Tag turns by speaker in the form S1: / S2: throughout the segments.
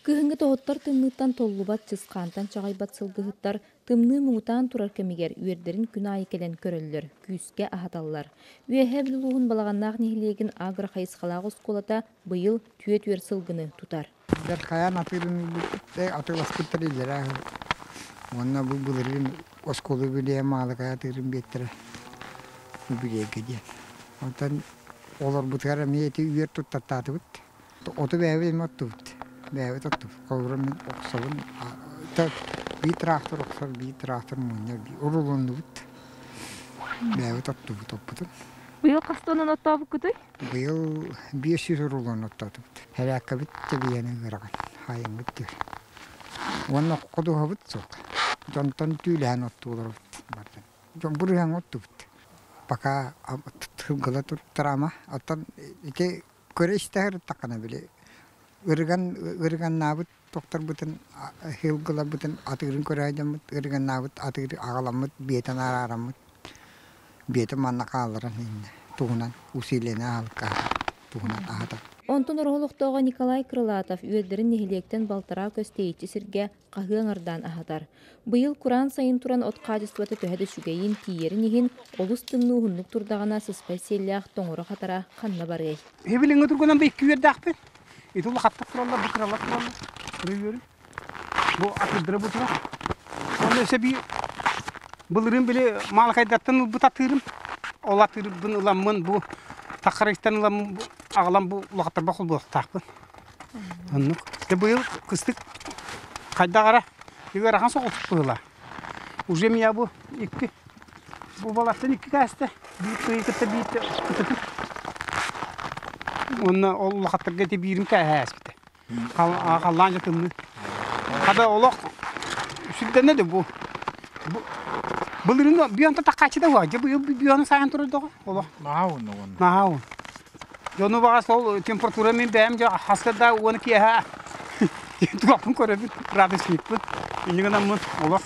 S1: Кыһыҥҥы тоһуттар тымныыттан толлубат, чысхаантан чаҕыйбат сылгыһыттар тымныы муҥутаан турар кэмигэр үөрдэрин күн аайы кэлэн көрөллөр, күүскэ аһаталлар. Үөһээ Бүлүү улууһун Балаҕаннаах нэһилиэгин агро-хайысхалаах оскуолата быйыл түөрт үөр сылгыны тутар.
S2: Хайаан атыырын атыыласпыттар иллэрээ уонна бу былырыын оскуола билиэ маалыкай атыырын биэттэрэ билиэргэ диэн. Онтон олорбутугар эмиэ ити үөр туттартаатыбыт. Оту бэйэбит эмиэ оттубут. Бэйэбит оттубут. Холобура мин охсобун биир трактор охсор, биир трактор мунньар, урулуннубут. Бэйэбит оттубут оппутун.
S1: Быйыл хас тоннан оттообуккутуй?
S2: Быйыл 500 рулон оттоотубут. Хэрээккэбит тэбиэни ыарахан, хаайыммыт түөр. Уонна ходуһабыт суох. Дьонтон түүлэһэн оттууларбыт бардын. Дьон бурыһан оттубут. Пока тылгыла туруктарама. Оттон ити көрө истэһэр били ырыган ырыганнаабыт тохторбутун хилгыларбытын атыырын көрөөдьөммүт ырыганнаабыт атыыры аҕаламмыт биэтэн араараммыт биэтэ манна хаалларан иннэ туһунан усилиены аһылыкка туһунан аһатар.
S1: Онтон Ороһолохтооҕо Николай Крылатов үөрдэрин нэһилиэктэн балтараа көс тэйиччи сиргэ хаһыы аҥардаан аһатар. Быйыл кураан сайын туран от хаачыстыбата төһө да үчүгэйин, тиийэрин иһин, олус тымныы уһуннук турдаҕына сыспай сиэллээх тоҥоро-хатара ханна барыай?
S3: Билиҥҥи тургунан бу икки үөрдээхпин. Ити улахаттар тураллар, бу кыралар тураллар. Кыра үөрүм. Бу атырдыра бу турар. Онно өссө биир былырыын били маалыкайдартан ылбыт атыырым. Ол атыырбын ыламмын бу таххарыйтан ыламмын аҕалан бу улахаттарба холбуохтаахпын. Оннук. Дьэ быйыл кыстык хайдах эрэ ыарахан соҕус быһыылаах. Уже меня бу икки бу балартан икки кээстэ. Биир кыйы кытта биир кытытым. Уонна ол улахаттарга ити биирин кээһээспитэ. Халлаан дьэ тымныы. Хата олох сүрдэннэ да бу. Былырыын бүйөнтө таккааччы да уа. Дьэ быйыл бүйөнү сайан турар доҕо олох.
S4: Наһаа уонна.
S3: Наһаа уон. Дьону баҕас ол температура мин бэйэм дьэ хаска да уон киэһэ туохпун көрөбүн, градусникпын. Инньэ гынаммын олох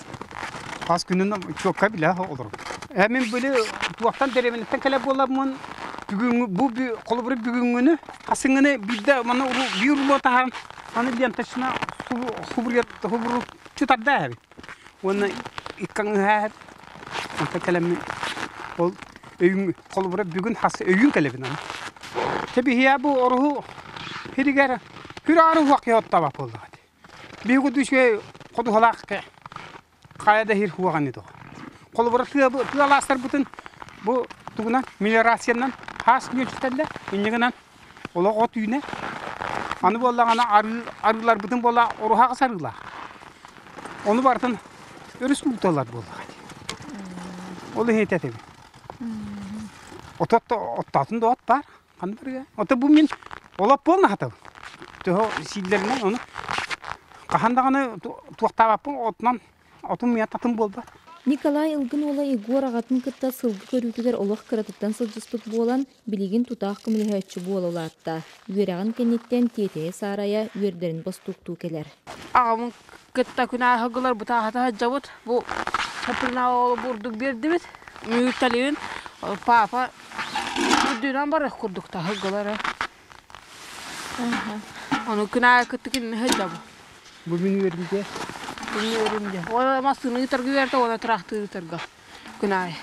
S3: хас күнүн чуокка билэ олоробун. Э мин били туохтан дэриэбинэттэн кэлэр буоламмын бүгүҥҥү бу холобура бүгүҥҥүнү хасыҥҥыны биирдэ манна биир руло таһааран аны ленточна хубуруччу тарда эбит. Уонна иккаҥ ыһааһыт онтон кэлэммин ол өйүм холобура бүгүн хас өйүүн кэлэбин аны. Те биһиэ бу оруһу хиригэр күр уһуох киһи оттообот буоллаҕа дии. Биһиги үчүгэй ходуһалаах хайа да иһир хуоҕаны тоҕо. Холобура тыалаастарбытын бу тугунан мелиорациянан хаас нүөчүтэллэр инньэ гынан олох от үүнэр. Аны буоллаҕына арыыларбытын буола оруһаҕа сарыылаах. Ону барытын өрүс ууталар буоллаҕа дии. Ол иһин этэбин. Отот оттоотун да от баар. Ханна барыа? Ото бу мин олоп буолна хатабын. Төһө сииллэринэн ону хаһан даҕаны туохтаабаппын отунан отум миэ татын буолбат.
S1: Николай Ылгын уола Егор аҕатын кытта сылгы көрүүтүгэр олох кыратыттан сылдьыспыт буолан, билигин тутаах көмөлөһөөччү буола улаатта. Үөрэҕин кэнниттэн тиэтэйэ-саарайа үөрдэрин бостууктуу кэлэр.
S5: Аҕабын кытта күн ааһыгылар бутааһата сылдьабыт. Бу Сапрынаҕа бурдук биэрдибит. Мүртэлиин папа үрдүнэн барыах курдук таһыргылара. Ону күн аайы кытта кинини сылдьабын.
S3: Бу мин үөрүм дьэ.
S5: Бу мин үөрүм дьэ. Уонна массыына ыытарга үөртэ, уонна тыраахтыр ыытарга күн аайы.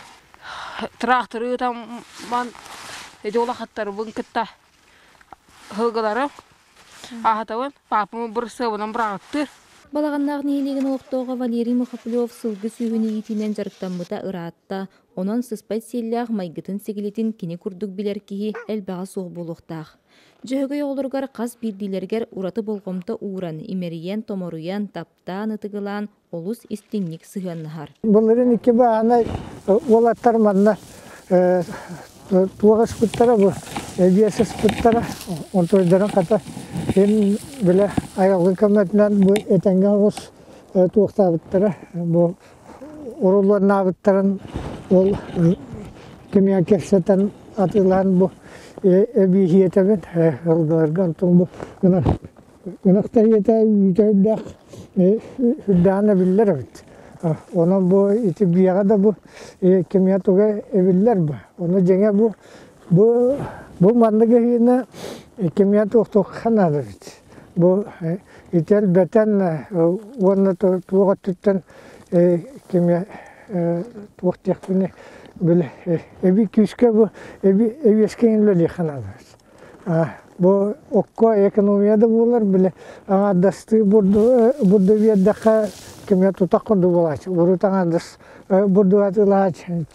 S5: Тыраахтыры ыытан ман ити улахаттарбын кытта сылгыларым аһатабын, паапам бырысыабынан быраҕаттыыр.
S1: Балаҕаннаах нэһилиэгин олохтооҕо Валерий Мухоплев сылгы сүөһүнү иитиинэн дьарыктаммыта ыраатта. Онон сыспай сиэллээх майгытын-сигилитин кини курдук билэр киһи элбэҕэ суох буолуохтаах. Дьөһөгөй оҕолоругар хас биирдиилэригэр ураты болҕомто ууран, имэрийэн-томоруйан, таптаан, ытыгылаан олус истиҥник сыһыаннаһар.
S6: Былырыын икки бааһынай уолаттар манна туох ыспыттара бу эбиэс ыспыттара онтуойдарын хата син бile айылгы көмөтүнэн бу этэҥҥэ оҕус туохтаабыттара бу урулуоннаабыттарын ол кимиэ кэпсэтэн атыылаан бу эбииһиэтэбин ылгыларга онтон бу ынах тэриэтэ үүтэ үрдээх үрдээҕин эбиллэр эбит. Онон бу ити биэҕэ да бу кимиэ туга эбиллэр бу. Ону дьиҥэ бу бу бу маннык ыһыыны кимиэ туохтуохха наада эбит. Бу. Ити элбэтэн уонна туох өттүттэн кими туох диэхпиний били эби күүскэ бу эби эбиэскэ үлэлиэххэ наада. Бу окко экономия да буолар били аҥаардастыы бурду бурду биэрдэххэ кимэ тутах курдук буолааччы. Урут аҥаардас бурду атыылаһааччы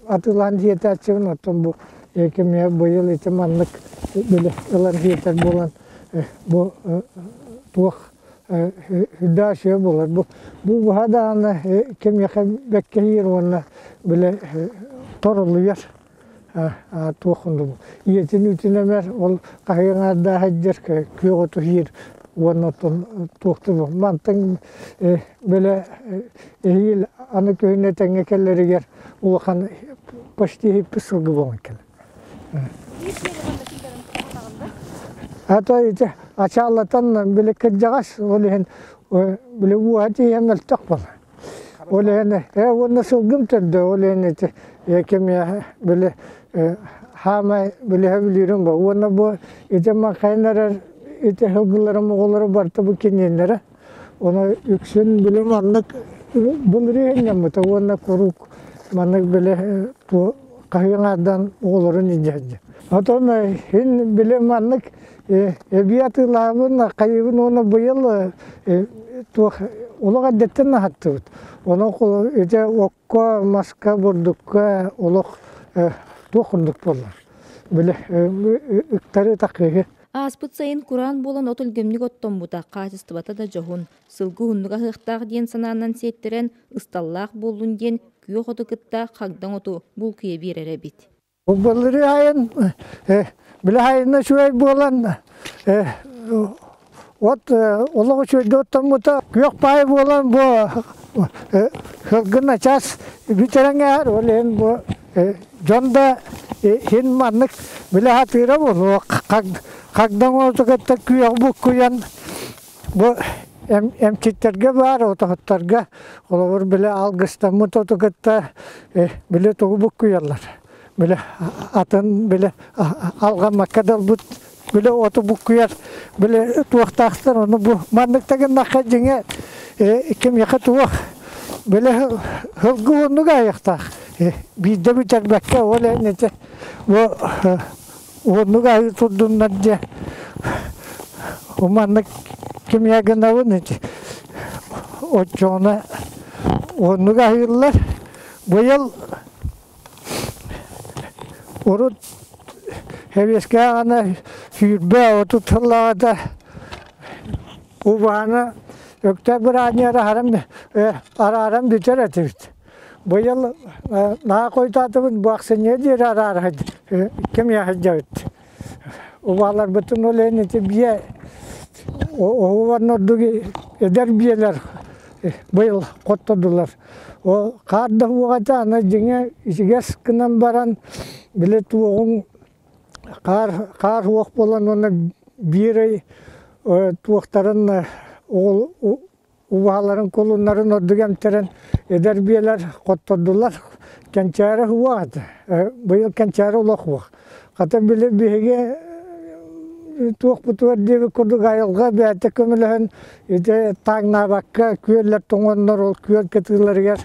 S6: атыылаан сиэтээччибин оттон бу кимэ быйыл ити маннык били ылан сиэтэр буолан бу туох үрдээх үчүгэй буолар. Бу бу быһа даҕаны кимиэхэ бэккэһиир уонна били торулуйар туох оннук ийэтин үүтүн эмэр ол хаһыаҥ аҥаардаах сылдьар күөх оту сиир уонна оттон туохтуур мантан били эһиил аны күһүн этэҥҥэ кэлэригэр улахан почти иһиппит сылгы буолан кэлэр. Ата ити ачаалатан били кырдьаҕас ол иһин били уоһа тиийэн мөлтөх буолар. Ол иһин уонна сылгым төрдө ол иһин ити кэмиэ били хаамай билиһэ билиирим бу уонна бу ити махайын эрэр ити сылгыларым оҕолоро барыта бу киниэннэрэ ону үксүн били маннык былырыын ньаммыта уонна куруук маннык били хаһыаҥ аардан оҕолорун илдьэ сылдьар. Отон иһин били маннык эбии атыылаабын хайыыбын уонна быйыл туох олох эрдэттэн аһаттыбыт. Онон ити окко, маска, бурдукка олох туох курдук буолла. Били ыктары такыыһы.
S1: Ааспыт сайын кураан буолан от өлгөмнүк оттоммута, хаачыстыбата да дьоһун. Сылгы уһуннук аһыахтаах диэн санаанан сиэттэрэн, ысталлаах буоллун диэн күөх оту кытта хагдаҥ оту булкуйа биэрэр эбит.
S6: Былырыы айан били айына үчүгэй буолан от олох үчүгэйдик оттоммута күөх паай буолан бу сылгы начаас бүтэрэн ээр ол иһин бу дьон да иһин маннык билэ сатыыра буолуо хагдаҥ оту кытта күөх буккуйан Бу эмчиттэргэ баар отоһуттарга холобур били алгыстаммыт оту кытта били тугу буккуйаллар. Били атын били алҕаммакка да ылбыт били оту буккуйар били туохтаахтар ону бу маннык да гыннахха дьиҥэ кимиэхэ туох били сылгы уоннук аайыахтаах биирдэ бүтэрбэккэ ол ити бу Уоннук аһыы турдуннар диэ маннык кимиэ гынабын ити оччоҕуна уоннук аһыыллар быйыл урут сэбиэскэй аҕана 20-30 сыллааҕыта убаһаны Өктөөп бырааһынньыгар арааран бүтэр этибит. Быйыл наһаа хойутаатыбыт бу ахсынньыга диэри араара ким сылдьабыт. Убааларбытын ол иһин ити биэ оһуобан ордук эдэр биэлэр быйыл хоттордулар. Ол хаар да уоҕата аны дьиҥэ ичигэс гынан баран били туоҕуҥ хаар хаар уох буолан уонна биир ый туохтарын оҕол Убаһаларын кулуннарын ордук эмтэрэн эдэр биэлэр хоттордулар. Кэнчээри уох этэ. Быйыл кэнчээри олох уох. Хата били биһиги туохпутугар диэбит курдук айылҕа бэйэтэ көмөлөһөн ити тааҥнаабакка күөллэр тоҥоннор ол күөл кытыыларыгар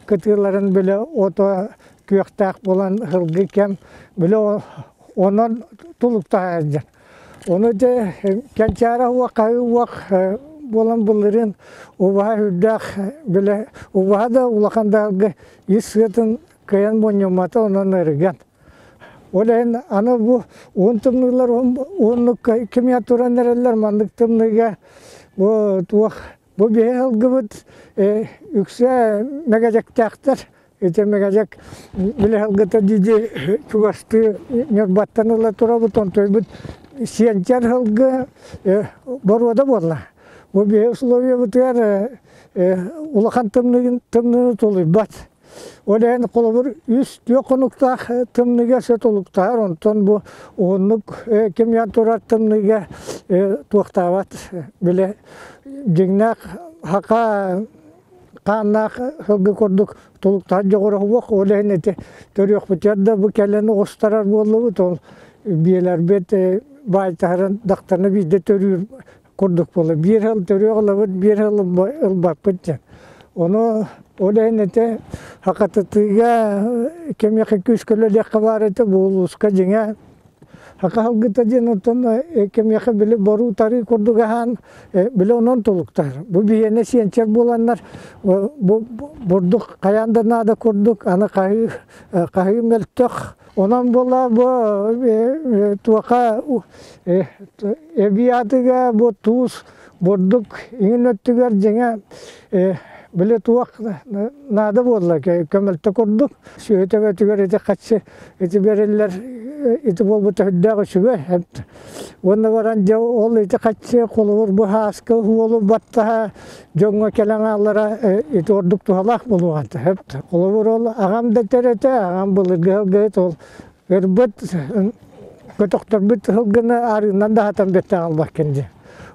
S6: кытыыларын били ото күөхтээх буолан сылгы кэм били онон тулуктаһа сылдьар. Ону дьэ кэнчээри уох хаһыы уох буолан былырыын убаһа үрдээх бile убаһа да улахан даалга ис сыатын кыайан мунньуммата онон ырыган. Ол иһин аны бу уһун тымныылар уһуннук кимиэ туран эрэллэр маннык тымныыга бу туох бу биһи сылгыбыт үксэ мэгэдьэктээхтэр Ити Мэгэдьэк били сылгыта дии чугастыы Ньурбаттан ыла турабыт, онтуйбут сиэнчэр сылгы боруода буолла. Бу биһи условиябытыгар улахан тымныгын тымныыны тулуйбат. Ол иһин холобур үс түөрт хонуктаах тымныыга сөт олуктаһар, онтон бу уһуннук кимиэн турар тымныыга туохтаабат. Били дьиҥнээх хака хааннаах сылгы курдук тулуктаах дьоҕуруһуох ол иһин ити төрүөхпүтүгэр да бу кэлэн оҕустарар буоллубут ол биэлэрбит баайтаһарын дактарына биирдэ төрүүр курдук буолла. Биир сыл төрүөх ылабыт, биир сыл ылбаппыт диэн. Ону ол иһин ити хакатытыыга кимиэхэ күүс көлөлүөххэ баар этэ бу улууска дьиҥэ Хака сылгыта диэн оттон кимиэхэ били боруу-тарыы курдук аһаан били онон тулуктар. Бу биһиэнэ сиэнчэр буоланнар бу бурдук хайаан да наада курдук аны хаһыы хаһыы мөлтөх. Онон буола бу туоха эбии аатыга бу туус бурдук иҥин өттүгэр дьиҥэ били туох наада буолла көмөлтө курдук сүөһү төбөтүгэр ити хаччы ити бэриллэр ити буолбута үрдээх үчүгэй уонна баран дьэ ол ити хаччы холобур бу һааска уолу баттаһа дьоҥҥо кэлэн хааллара ити ордук туһалаах буолуоҕа холобур ол аҕам да этэр этэ аҕам былыргы сылгыһыт ол ырбыт көтөхтөрбүт сылгыны арыынан да аһатан бэртэ аҕалбаккын дии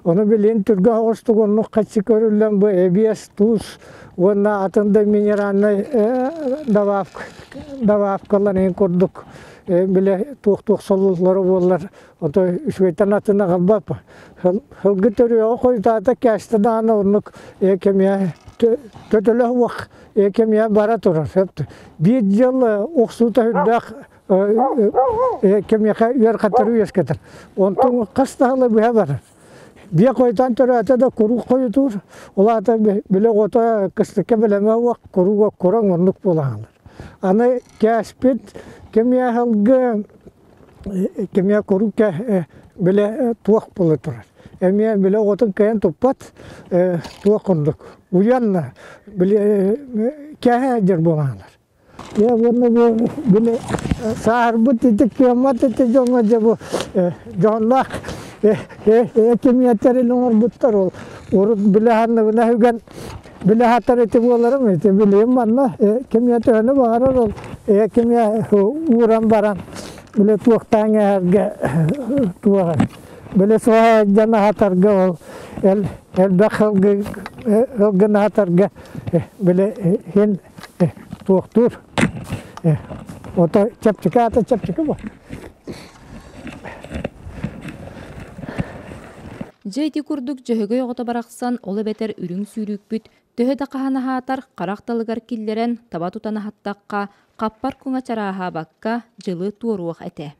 S6: ону билигин түргэн оҕустук оннук хаччы көрүллэн бу эбиэс туус уонна атын да минеральнай добавка добавкалар иһин курдук биле туох-туох солуллара буоллар ото үчүгэйтэн атын аҕалбап сылгы төрүөҕэ хойутаата кээстэ даҕаны оннук кэмиэ төтөлө уох кэмиэ бара турар биир дьыл охсуута үрдээх кэмиэхэ үөр үөскэтэр онтон хас да сылы быһа барар Биэ хойутаан төрөөтө да куруук хойутуур, ол аата били оҕото кыстыкка бэлэмэ уох куруук оккураҥ оннук буолаҕалар. Аны кээспит кэмиэ сылгы кэмиэ куруук били туох буола турар. Эмиэ били оҕотун кыайан туппат туох курдук уйан били кээһэ дьэр буолаҕалар. Дьэ уонна бу били сааһырбыт ити кыаммат ити дьоҥҥо дьэ бу дьоһуннаах кимиэтэрин оҥорбуттар ол урут билэ ханныбына үгэн билэ хатар ити буоларым ити билиим манна кимиэ төһөнү баҕарар ол кимиэ ууран баран биле туохтаан эһэргэ туоҕа биле суоһа дьон аһатарга ол элбэх ылгын аһатарга биле хин туохтуур ото чэпчэки аата чэпчэки бу
S1: Дьэ ити курдук Дьөһөгөй оҕото барахсан, ол эбэтэр үрүҥ сүүрүүкпүт, төһө да хаһан аһаатар, харах далыгар киллэрэн, таба тутан аһаттахха, хаппар куҥа чарааһаабакка, дьылы туоруох этэ.